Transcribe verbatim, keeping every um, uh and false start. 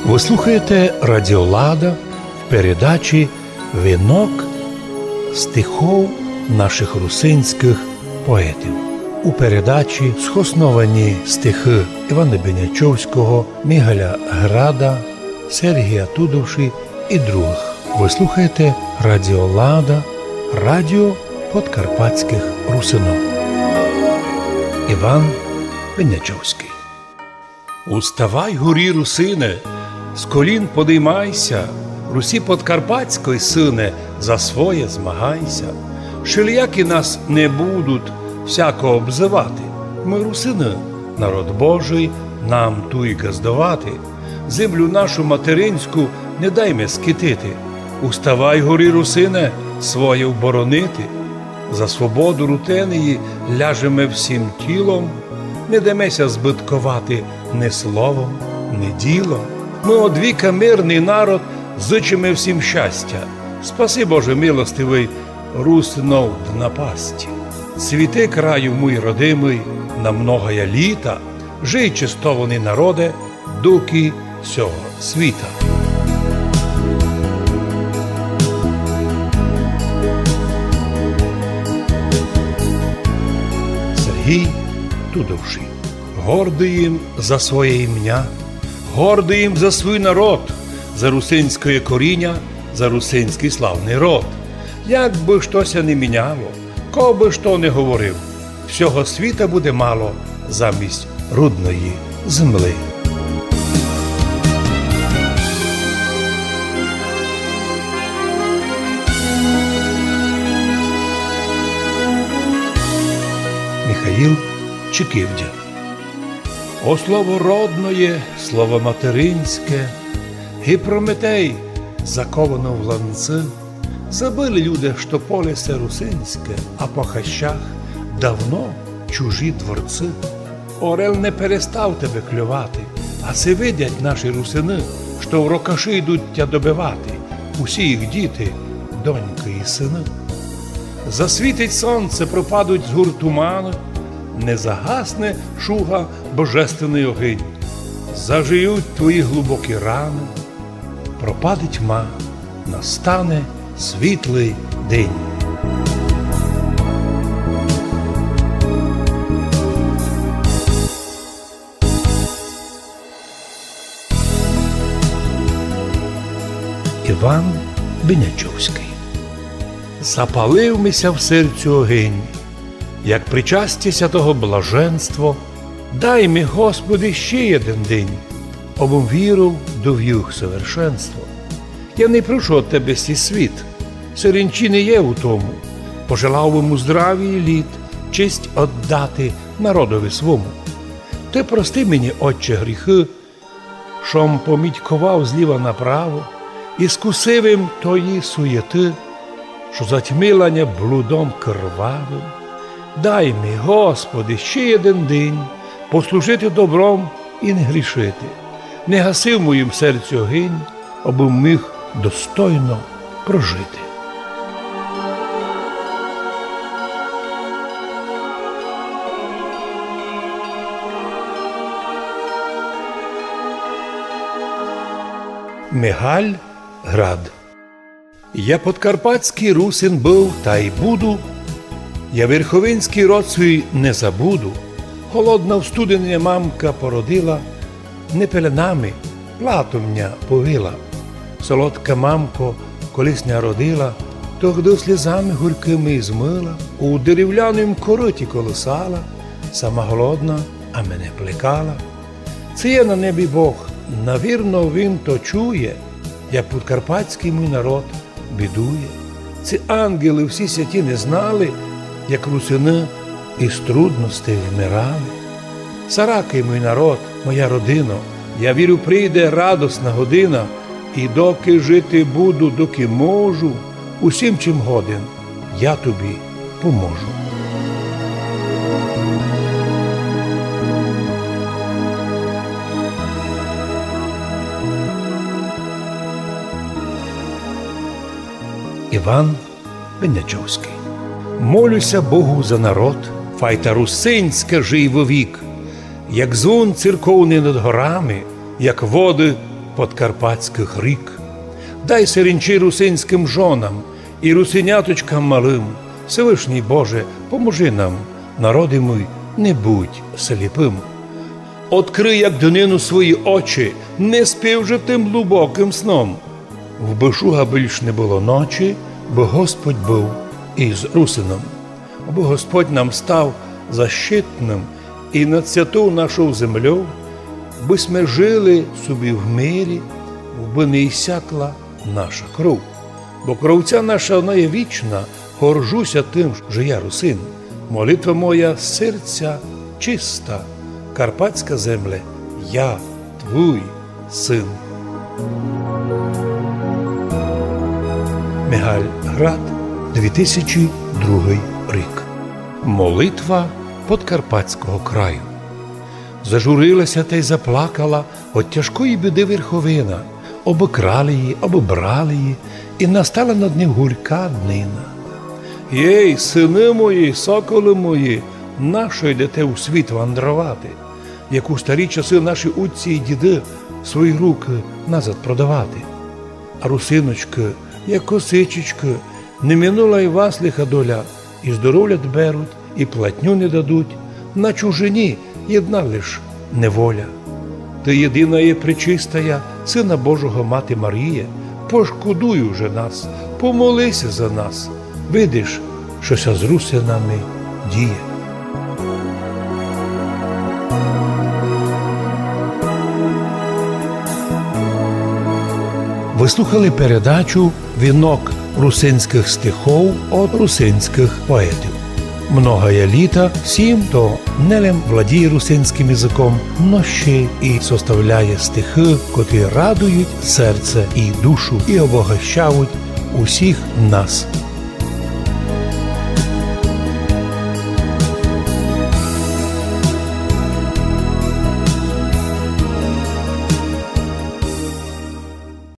Вы слухаєте Радіо Лада в передачі «Вінок стихов нашых русинськых поетів». У передачі схосновані стихы Івана Бенячовського, Мігаля Града, Сергія Тудовші і другых. Вы слухаєте Радіо Лада, радіо подкарпатськых русинов. Іван Бенячовськый. Уставай горі, русине, з колін подиймайся, Русі подкарпатськой сыне, за своє змагайся. Шелиякі нас не будуть всяко обзывати. Мы русины, народ Божый, нам туй ґаздовати. Землю нашу материнську не дайме скитити. Уставай горі, русине, своє вборонити. За свободу рутенії ляжеме всім тілом, не деме ся збытковати ни словом, ни ділом. Мы од віка мирный народ, зычиме всім щастя. Спаси, Боже милостивый, русинов д напасти. Цвіти, краю муй родимый, на многая літа, жий, честованый народе, дукы сього світа. Сергій Тудовші. Гордый им за своє імня, гордый им за свуй народ, за русинськоє коріня, за русинськый славный род. Як бы што ся не міняло, ко бы што не говорив, всього світа буде мало замість рудної земли. Михаїл Чикивдя. О слово родноє, слово материнське, ги Прометей, заковано в ланци, забыли люде, што поле се русинське, а по хащах давно чужі дворци. Орел не перестав тебе кльовати, а се видять наші русины, што в рокаши йдуть тя добивати усі їх діти, донькы і сыны. Засвітить сонце, пропадуть з гур туманы, не загасне шуга божественный огинь. Зажиють твої глубокі раны, пропаде тьма, настане світлый день. Іван Бенячовськый. Запалив ми ся в серцю огинь, як причастя святого блаженство, дай ми, Господи, ще єден день, обым віру довів совершенство. Я не прошу од Тебе сій світ, серенчі не є у тому, пожелав бы му здравій літ, честь оддати народови свому. Ты прости мені, Отче, гріхы, шом помітьковав зліва направо і скусив им тої суєты, што затьмила ня блудом кривавым. Дай ми, Господи, ще єден день послужити добром і не грішити. Не гаси в моїм серцю огинь, обым міг достойно прожити. Мигаль Град. Я подкарпатськый русин быв тай буду, я верховинськый род свій не забуду. Голодна в студені мамка породила, не пеленами, платом ня повила. Солодка мамко, колись ня родила, тогды слізами горькыми змыла, у деревляным корыті колысала, сама голодна, а мене плекала. Ци є на небі Бог, навірно, він то чує, як подкарпатськый мій народ бідує. Ци ангелы всі святі не знали, як русины из трудностей вмирали. Саракый мій народ, моя родино, я вірю, прийде радосна година, і доки жити буду, доки можу, усім, чим годен, я тобі поможу. Іван Бенячовськый. Молю ся Богу за народ, файта русинська жий вовік, як дзвон церковный над горами, як воды подкарпатськых рік. Дай сиринчі русинськым жонам і русиняточкам малым. Всевышній Боже, поможи нам, народе мой, не будь сліпым. Открый, як днину, свої очі, не спи вже тым глубокым сном. Вбы шуга більш не было ночі, бо Господь быв із русином. Абы Господь нам став защитным і над святов нашов землёв, бы сьме жыли собі в мирі, бы не ісякла наша кров. Бо кров ця наша, она є вічна, горжуся тым, што я русин. Молитва моя з серця чиста, карпатська земле, я твуй син. Мигаль Град, дві тисячі другый рік. Молитва подкарпатського краю. Зажурилася тай заплакала од тяжкої біды Верховина. Обокрали її, обобрали її, і настала над ним гурька днина. Єй, сыны мої, соколы мої, нашто йдете у світ вандровати, як у старі часы наші отці і діды свої рукы назад продавати? А русиночкы, як косичечкы, не минула й вас лиха доля, і здоровля беруть, і платню не дадуть, на чужині єдна лиш неволя. Ты єдина є пречистая, Сына Божого Мати Маріє, пошкодуй уже нас, помоли ся за нас, видиш, што ся з русинами діє. Вы слухали передачу «Вінок русинськых стихов од русинськых поетів». Многоє літа всім, хто не лем владіє русинськым языком, но ще і составляє стихы, котрі радують серце і душу і обогащають усіх нас.